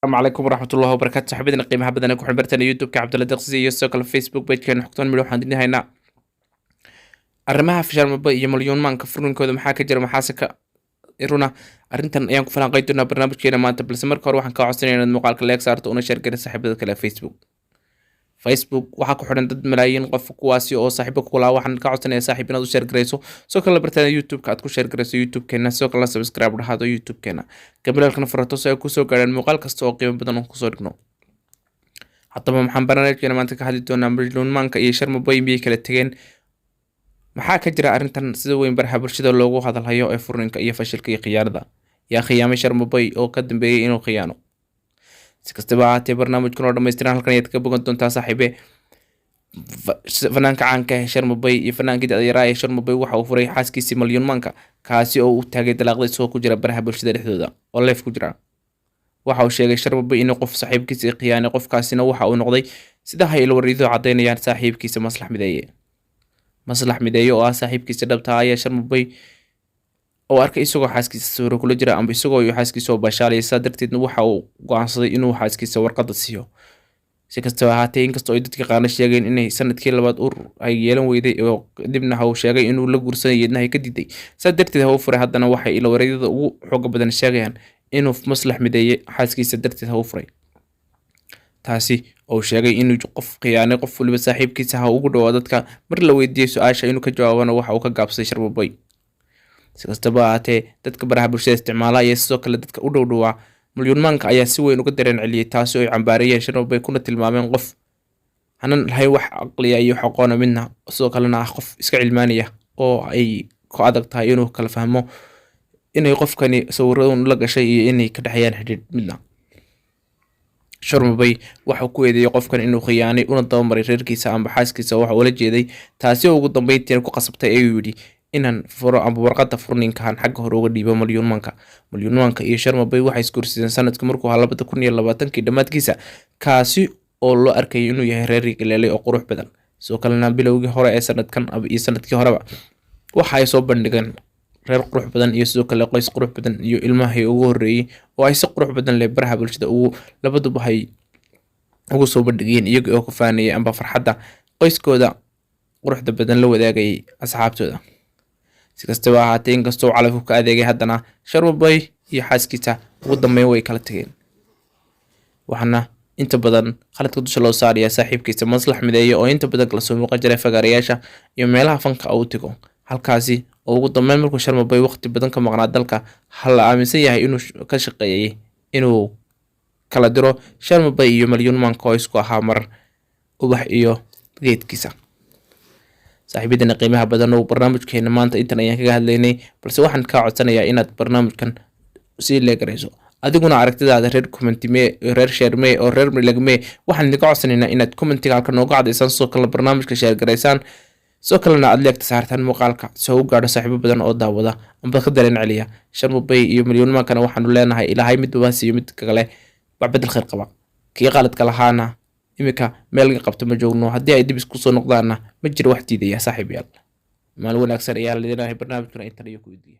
Asalaamu calaykum waraxmatullahi wabarakaatu. Saxibadina qiimaha badan ee ku xirbartana YouTube-ka Cabdalla Deqsi iyo sidoo kale Facebook page-keena Xogtoon Midho, waxaan idin haynaa arrimaha Sharmaboy iyo Malyuunmaanka furninkooda. Maxaa ka jira, maxaase ka runa? Arrintan ayaan ku falanqeyn doonaa barnaamijkeena maanta, balse marka hore waxaan kaa codsanaya inaad muuqaalka like saarto una share gari saaxiibada kale. Facebook waxaa ku xidhan dad malaayiin qof, kuwaasi oo saaxiibo kulaa. Waxaan ka codsanaya, saaxiib, inaad u share garayso, sidoo kale bartaada YouTube-ka aad ku share garayso YouTube-keena, sidoo kalena subscribe dhahaado YouTube-keena, gambaleelkana furato si ay kusoo gaadhaan muuqaal kasta oo qiimo badan oo kusoo dhigno. Haddaba maxaan barnaamijkeena maanta ka hadli doonaa? Malyuunmaanka iyo Sharmaboy miyay kala tegeen? Maxaa ka jira arrintan sida weyn baraha bulshada loogu hadalhayo ee furninka iyo fashilka iyo khiyaanada? Yaa khiyaamay Sharmaboy oo ka dambeeyey inuu khiyaano? Si kastaba ahaatee, barnaamijkan oo dhammaystiran halkan ayaad ka bogan doontaa, saaxiibe. Fanaanka caanka ah Sharmaboy iyo fanaankii da'da ee Sharmaboy waxa uu furay xaaskiisii Malyuunmaanka, kaasi oo u taagay dalaaqda isagoo ku jira baraha bulshada dhexdooda oo live ku jira. Waxa uu sheegay Sharmaboy inuu qof saaxiibkiisa khiyaanay, qofkaasina waxa uu noqday, sida hay ilwariido caddaynayaan, saaxiibkiisa Maslax Mideeye. Maslax Mideeye oo ah saaxiibkiisa dhabta ah ayaa Sharmaboy oo arkay isagoo xaaskiisa sawiro kula jira amba isagoo iyo xaaskiisa oo baashaalaya. Saa darteedna waxa uu go'aansaday inuu xaaskiisa warqadda siiyo. Si kastaba ahaatee, inkastoo ay dadka qaarna sheegeen inay sanadkii labaad ur ay yeelan weyday oo kadibna ha uu sheegay inuu la guursanay, yeedna ay ka diiday, saa darteed ha u furay, haddana waxay ilawareedyada ugu xooga badan sheegayaan inuu Maslax Mideeye xaaskiisa darteed ha u furay, taasi oo sheegay inuu qof khiyaanay. Qof waliba saaxiibkiisa ha ugu dhawaa. Dadka mar la weydiiyey su-aasha inuu ka jawaabana, waxa uu ka gaabsaday Sharmaboy. Si kastaba ahaatee, dadka baraha bulshada isticmaala iyo sidoo kale dadka u dhow dhowaa Malyuunmaanka ayaa si weyn uga dareen celiyey, taasi oo ay cambaarayeen Sharmaboy kuna tilmaameen qof hanan lahayn wax caqliya iyo wax aqoona midna, sidoo kalena ah qof iska cilmaanaya oo ay ku adag tahay inuu kala fahmo inay qofkani sawiradun la gashay iyo inay ka dhexeeyaan xidhiidh midna. Sharmabay waxuu ku eedeeyey qofkan inuu khiyaanay una dabamaray reerkiisa amba xaaskiisa waxa ula jeeday, taasi oo ugu dambeyntiina ku qasabtay, ayuu yidhi, inaan furo amba warqadda furninkan xagga hore uga dhiibo Malyuunmaanka. Malyuunmaanka iyo Sharmabay waxay isguursadeen sanadka markuu ahaa 2020-kii dhammaadkiisa, kaasi oo loo arkayay inuu yahay reer galeelay oo qurux badan. Sidoo kalena bilowgii hore ee sanadkan iyo sanadkii horeba waxa ay soo bandhigeen reer qurux badan iyo sidoo kale qoys qurux badan iyo ilmahay ugu horreeyey oo ay si qurux badan leh baraha bulshada ugu labaduba hay ugu soo bandhigeen, iyaga oo ku faanayay amba farxadda qoyskooda quruxda badan la wadaagayay asxaabtooda. Si kastaba ahaatee, inkastoo calafku ka adeegay, haddana Sharmabay iyo xaaskiisa ugu dambeyn way kala tageen, waxaana inta badan khaladka dusha loo saaraya saaxiibkiisa Maslax Mideeye oo inta badan kala soo muuqan jiray fagaarayaasha iyo meelaha fanka uu tago, halkaasi oo ugu dambeyn markuu Sharmabay waqti badan ka maqnaa dalka ha la aaminsan yahay inuu ka shaqeeyay inuu kala diro Sharmabay iyo Malyuunmaanka oo isku ahaa mar ubax iyo geedkiisa. Saaxiibadana qiimaha badan oo barnaamijkeena maanta intan ayaan kaga hadlaynay, balse waxaan kaa codsanayaa inaad barnaamijkan sii leegarayso, adiguna aragtidaada reer comment mee, reer share mee oo reer like mee. Waxaan idinka codsanaynaa inaad commentiga halka nooga cadaysaan, sidoo kalena barnaamijka share garaysaan, sidoo kalena aad like-ta saartaan muuqaalka si u gaadho saaxiibo badan oo daawada amba ka dareen celiya. Sharmabay iyo Malyuunmaankana waxaanu leenahay Ilaahay midba siiyo mid kale wax bedel khayr qaba. Kii qaladka lahaana iminka meel laga qabto ma joogno, haddii ay dib isku soo noqdaanna ma jiro wax diidaya. Saaxiibayaal, maalin wanaagsan ayaa lidinahay. Barnaamijkuna intan iyo ku idiya.